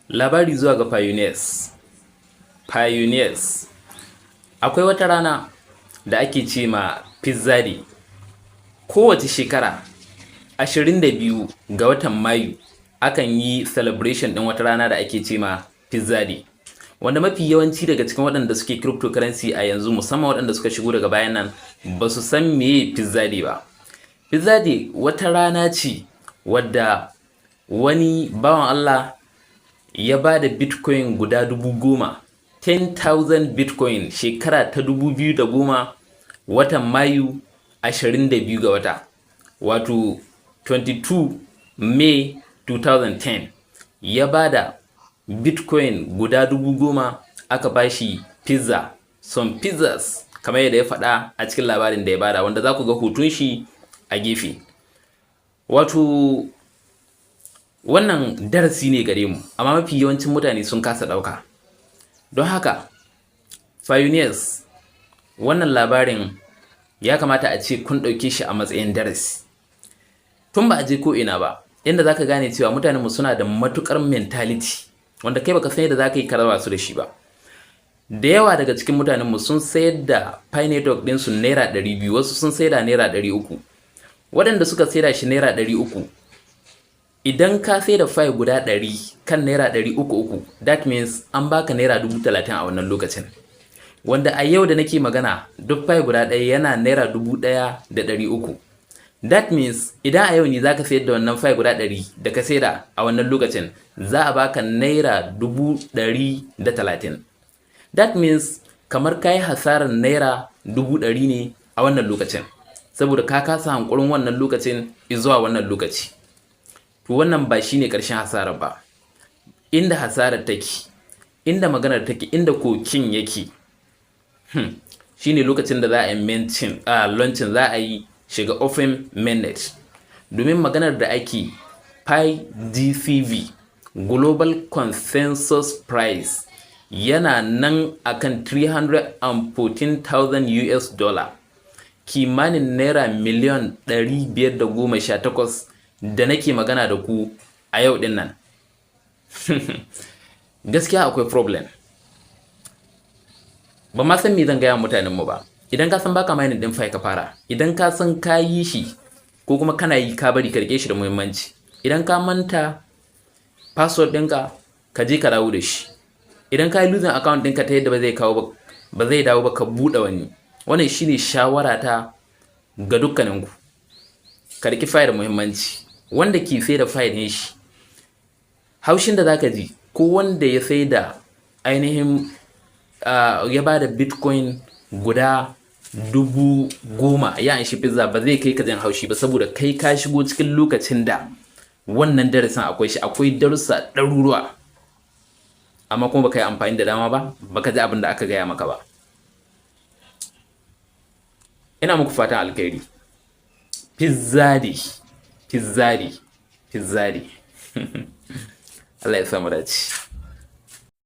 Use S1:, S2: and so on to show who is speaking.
S1: Labari zuwa ga pioneers. Pioneers. Akwai wata rana da ake ce ma Pizza Day. Kowace shekara 22 ga watan Mayu akan yi celebration ɗin wata rana da ake ce ma Pizza Day. Wanda mafi yawanci daga cikin waɗanda suke cryptocurrency a yanzu, musamman waɗanda suka shigo daga bayan nan, ba su san meye Pizza Day ba. Pizza Day wata rana ce wadda wani bawan Allah ya ba da Bitcoin guda 10,000, 10,000 Bitcoin, shekara ta 2010, watan Mayu 22 ga wata, wato 22 May 2010, ya ba da Bitcoin guda 10,000, aka ba shi pizza, some pizzas, kamar yadda ya faɗa a cikin labarin da ya bada, wanda za ku ga hoton shi a gefe. Wato wannan darasi ne gare mu, amma mafi yawancin mutane sun kasa ɗauka. Don haka pioneers, wannan labarin ya kamata a ce kun ɗauke shi a matsayin darasi. Tun ba a je ko ina ba, inda za ka gane cewa mutanenmu suna da matukar mentality wanda kai baka san yadda za ka yi ka su da shi ba. Da yawa daga cikin mutanenmu sun sayar da Pi Network ɗinsu naira 200, wasu sun sayar da naira 300. Waɗanda suka sayar da shi naira 300, idan ka sai da Pi guda 100 kan naira 300 uku, that means an baka naira 30,000 a wannan lokacin. Wanda a yau da nake magana, duk Pi guda ɗaya yana naira 1,300. That means idan a yau ne zaka sayar da wannan Pi guda 100 da ka saida a wannan lokacin, za a baka naira 130,000. That means kamar ka yi hasarar naira 100,000 ne a wannan lokacin, saboda ka kasa hankurin wannan lokacin zuwa wannan lokaci. To wannan ba shine ƙarshen hasarar ba. Inda hasarar take, inda maganar take, inda kokin yake, shine lokacin da za a yi minting, launching, za a yi shiga open mainnet. Domin maganar da ake, Pi GCV, Global Consensus Price, yana nan akan 314,000 US dollar, kimanin naira miliyan 518 da nake magana da ku a yau din nan. Gaskiya akwai problem. Ba ma san me zan gaya mutanenmu ba. Idan ka san baka mining din Pi, ka fara. Idan ka san ka yi shi ko kuma kana yi ka bari, ka rike shi da muhimmanci. Idan ka manta password ɗinka, ka je ka dawo da shi. Idan ka yi losing account ɗinka ta yadda ba zai kawo ba, ba zai dawo ba, ka buɗe wani. Wannan shine shawara ta ga dukkaninku. Ka riƙi Pi da muhimmanci. Wanda ke sai da Pi ɗin shi, haushin da zaka ji, ko wanda ya sai da ainihin ya ba da Bitcoin guda 10,000 ya anshi pizza, ba zai kai ka jin haushi ba, saboda kai ka shigo cikin lokacin da wannan darasin akwai shi, akwai darussa ɗaruruwa, amma kuma baka yi amfani da dama ba, baka ji abin da aka gaya maka ba. Ina muku fatan alkhairi. Pizza Day, Pizza Day, Pizza Day. Allah ya samu dace.